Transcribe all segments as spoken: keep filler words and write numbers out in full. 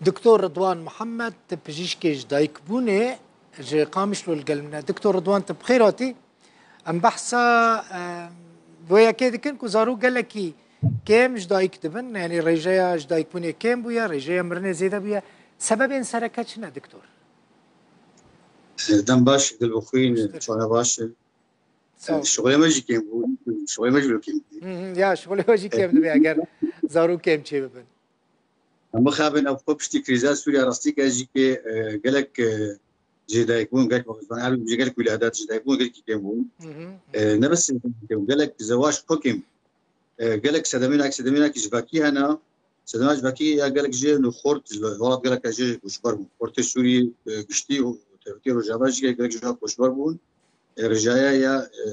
Doktor Ridwan Mihemed, tu pijîşkê ji dayikbûnê ji Qamişlo li gel min e. Doktor Ridwan, tu bi xêr hatî. Em behsa, e, vê yekê dikin ku zarok gelekî kêm ji dayik dibin. Yanî rêjeya ji dayikbûnê kêm bûye, rêjeya mirinê zêde bûye. Sebebên sereke çi ne, doktor? Dem baş, dil bi xwîn, çawa baş. Sağ ol. Şixulê me jî kêm bû. Şixulê me jî kêm bû. Hı hı, ya, şixulê me jî kêm dibe eger zarok kêm çê bibin. Em bixabin ev xwe piştî krîza Sûriya rastî ke jî ke, e, gelek, e, jêdayikbûn, gelek, her jî gelek wîladet jêdayikbûn gelekî kêm bûn. Hı hı. E, ne bes gelek zewac xwe kêm. E, gelek sedemênak, sedemênak ji vekî hene. Sedema ji vekî ya gelek jê nû xort, welat gelek jê koçber bûn. Xortê Sûrî, e, giştî û tevkê Rojava jî gelek jê koçber bûn. E, rêjaya ya, e,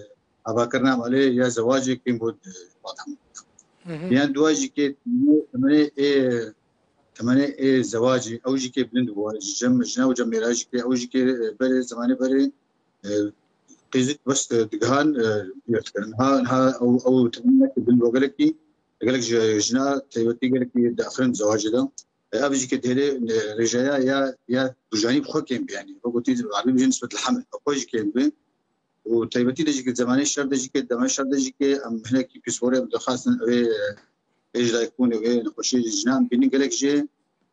avakirina malê ya zewacê kêm bû, e, Hı hı. Yan dua jî ke temenê ê, temenê ê zewacê ew jî ke bilind bû. Ji cem jina û cem mêra jî ke ew jî ke, e, berê, zemanê berê, e, qîzik bes, e, digihan, e, bîr dikirin. Ha, ha ew, ew temenê ke bilind bû gelekî, gelek ji jina taybetî gelekî diaxirin zewacê de. E, ev jî ke dêrê, e, rêjeya ya, ya dujanî bi xwe kêm bî, yanî, wek gotî, Eribî bijî nisbet li hemil, bi xwe jî kêm bî. Û taybetî de jî ke zemanê şer de jî ke, demê şer de jî ke em hinekî pîsporê em dixwastin, wê, e, ê ji dayikbûnê, wê nexweşiyê ji jinan bînin gelek jê,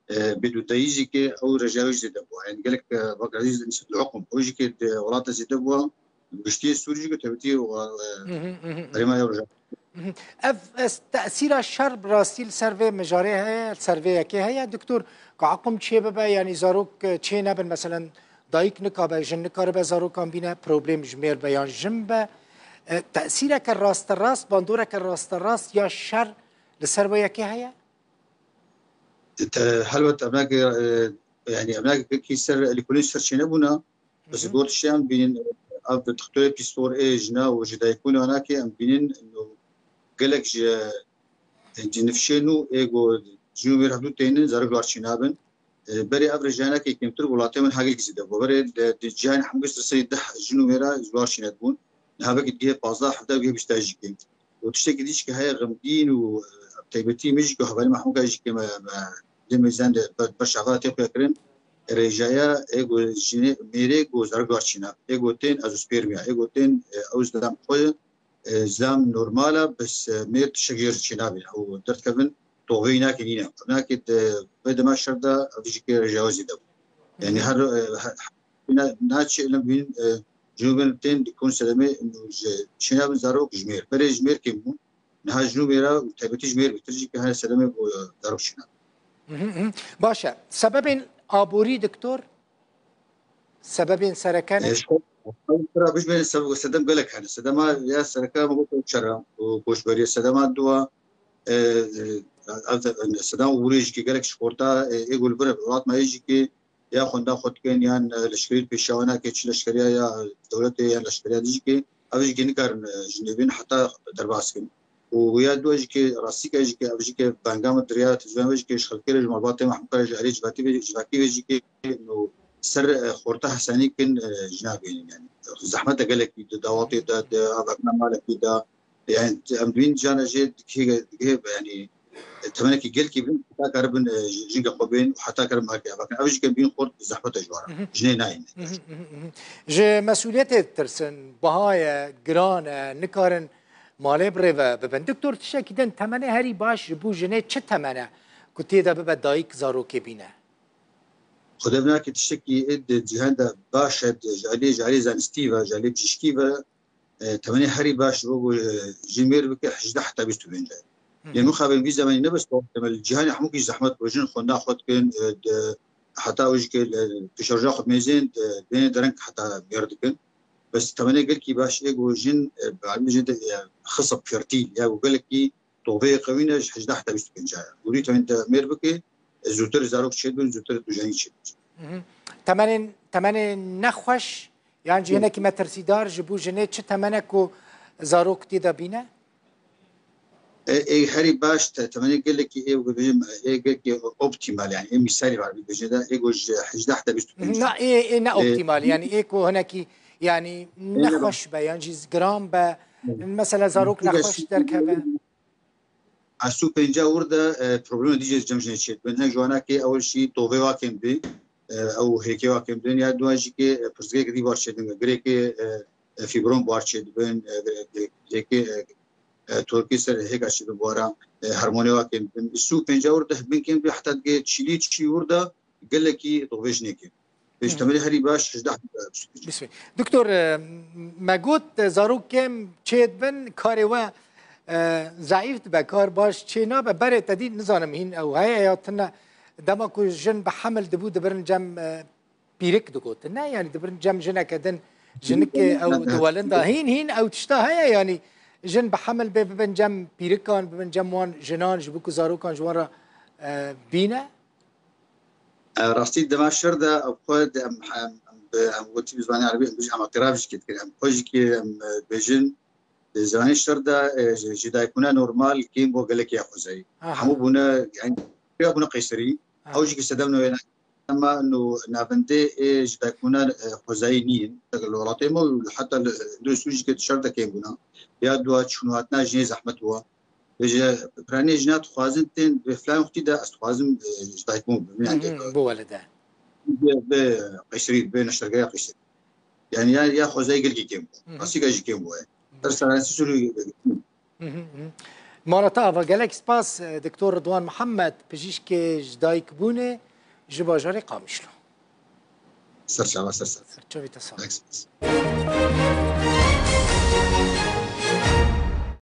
e, bêdûdayî jî ke ew rêjeya wê jî zêde bû. Yanî gelek, e, vak ezîz nisbet li hukum. Ew jî ke di welata zêde bû, giştiyê Sûrî jî ke taybetî, e, Hı hı, hı hı, hı. herêma ya Rojava. Hı hı. Ev, e, tesîra şer bi rastî li ser vê mijarê heye, li ser vê yekê heye, doktor, ku equm çê bibe, yanî zarok, e, çê nebin, meselen, dayik nikabe, jin nikaribe zarokan bîne, problem ji mêr be yan jin be. E, tesîreke rasterast, bandoreke rasterast ya şer li ser vê yekê heye? Te, helbet em nake, e, yanî em nake kî ser, lîkolîn ser çênebûna, bes Hı hı. got tiştê em bînin, ev dixtoyê pîspor ê jina û ji dayikbûnê anakê em bînin, û gelek ji, e, ji nifşê nû ê ku jin û mêr hevdû tênin, zarok ji war çênabin. E, berê ev rêjeyanekê kêmtir welatê min hegilkî zêde bû. Berê di, di cîhanê hemû sirê deh jin û mêra ji war çênedibûn. Niha vekî digihê pazdeh, hevdeh, digihê bîsta jî kêm. Û tiştekî dî jî ke heye xemgîn û, e, taybetî min jî ku hevalê me hemûka jî ke me, me lê mêzen de ber, ber şava tê xuya kirin. Rêjeya ê ku jinê mêrê ku zarok ji war çêna. Ê ku tên ez û spêrmiya. Ê ku tên, e, ew zidem xwe ye. E, zam normal e, bes, e, mêr tiştek jê re çênabîne. Ew derdikevin, toveyî nake nîne. Nake di vê dema şer de ev jî ke rêjeya wê zêde bû. Yanî Hı hı. her, e, her, her, na, naçe ilim bîn, e, cûbin tên dikon sedemê ji çênabin zarok ji mêr. Berê ji mêr kêm bûn. Niha ji nû mêra û taybetî ji mêr bêtir jî ke her sedemê ku, e, zarok çênabin. Hı hı hı. Baş e. Sebebên aborî, doktor? Sebebên sereke ne? E, ji xwe, ji xwe re bijmêrin sebeb, sedem gelek hene. Sedema ya sereke min got çera û koçberî. Sedema dua, e, e, ev de, sedema ûrê jî ke gelek ji xorta, e, ê ku li vir welat me yê jî ke ya xwenda xwe dikin, yan, e, leşkerî pêşawa nake, çi leşkeriya ya dewletê, yan leşkeriya dijî ke, ev jî ke nikarin, e, ji nêvîn heta derbas kin. Û ya dua jî ke rastî ke jî ke ev jî ke banga min diriya, tizben ve jî ke ji xelkê re, ji malbatê me, hemûka re, ji erê civakî ve, civakî ve jî ke û ser, e, xorta hesanî kin, e, jina bênin, yanî zehmete gelekî di dawatê de, di avakna malekî de, yanî em dibîn cana jê dikê, dikê, yanî, e, temenekî gelkî bin, heta karibin, e, ji-, jinke xwe bên û heta karibin malkê avakin. Ev jî ke bîn xort zehmete ji wan re. Hı hı. Jinê nayên. Hı hı, hı hı, hı hı. Ji mesûliyetê ditirsin, biha ye, giran e, nikarin malê bi rê ve bibin. Doktor, tiştekî din, temenê herî baş ji bo jinê çi temene ku tê de bibe dayik zarokê bîne? Xwedê nake tiştekî ê di cîhan de baş e, ji alî, ji alî zanistî ve, ji alî bijîşkî ve, e, temenê herî baş ji bo ku, e, jin mêr bike hejdeh heta bîst û pênc e. Hı hı. Lê mixabin vî zemanî ne bes temel cîhanê hemûkî zehmet ku jin xwenda xwe dikin, e, di, heta ew jî ke, e, pêşerjoya xwe mêzên, e, bêne dereng heta mêr dikin. Bes temenê gelkî baş ê ku jin, e, bi alî jin de, e, xisab fertîl, ya ku gelekî toveyê qewî ne ji hejdeh heta bîst û pênc e. Gorî temenê te mêr bike, e, zûtir zarok çêdibin, zûtir dujenî çêdibin. Hı hı. Temenên, temenê nexweş, yan jî Hı. hinekî metirsîdar ji bo jinê çi temene ku zarok tê de bîne? E, ê herî baş te, temenê gelekî ê, ê gelekî optîmal, yanî ê mîsalî var bibêje de, ê ku ji hejdeh heta bîst û pênc. Na, ê, ê ne Ê, optîmal, yanî ê ku hinekî, yanî Ê ne nexweş be, yan jî giran be, Hı. mesela zarok Hı. nexweş derkeve. Ev sî û pênca wir de, e, problemê dî jî cem jinê çêdibin. Hin ji wana kê ew jî tovê wa kêm dibin, e, ew hêkê wa kêm dibin. Ya dua jî kê, e, pirsgirêk dî bar çêdibin. Girêkê, e, e, fîbron bar çêdibin, e, girêkê, e, e, torkî ser hêka çêdibin wara, e, hormonê wa kêm dibin. Sî û pênca wir de bin kêm dibin, heta digê çilî çî wir de gelekî tovê jinê kêm. Pêş Hı. temelê herî baş hejdeh. Bismî. Doktor, e, me got, e, zarok kêm çêdibin, karê we, e, zeîf dibe, kar baş çê nabe. Berê te dî nizanim hîn ew heye ya tune. Dema ku jin bi hemil dibû, dibirin cem, e, pîrik digotin. Ne, yanî dibirin cem jineke din, jinik, e, ew diwelin da. Hîn, hîn ew tişta heye, yanî jin bi hemil bê bibin cem pîrikan, bibin cem wan jinan, ji bo ku zarokan ji wan re, e, bîne. E, rastî dema şer de ev xwe de em, em, em bi, em gotî bi zimanê erebî em bijî em îtiraf jî kê dikin. Em xwe jî kê em, e, bêjin, di zimanê şer de, e, ji, ji dayikbûna normal kêm bû gelekî ya xwezayî. Aha. Hemû bûne, yani, ya bûne qeyserî. Aha. Ew jî ki sedem nû, ama nû navendê ê ji dayikbûna, e, xwezayî nîn. Li welatê me û heta li, li Sûrî jî ki şer de kêm bûna. Ya dua çûn û hatina jinê zehmet bû. Ji piranî jina dixwazin tên, bi filan wextî de ez dixwazim, e, ji dayik bûm, bimîne Hı hı, têkil. Bu welede. Bi, bi qeşirî, bi neştergeya qeşirî. Yani ya, ya xwezayî gelkî kêm bû. Hı hı. Asîka jî kêm bû. Her seranî Sûrî. Hı hı, hı. Mara te ava, gelek spas, e, Doktor Ridwan Mihemed, pijîşkê ji dayik bûnê ji bajarê Qamişlo. Ser çava, ser ser. Ser çavê te sağ. Gelek spas.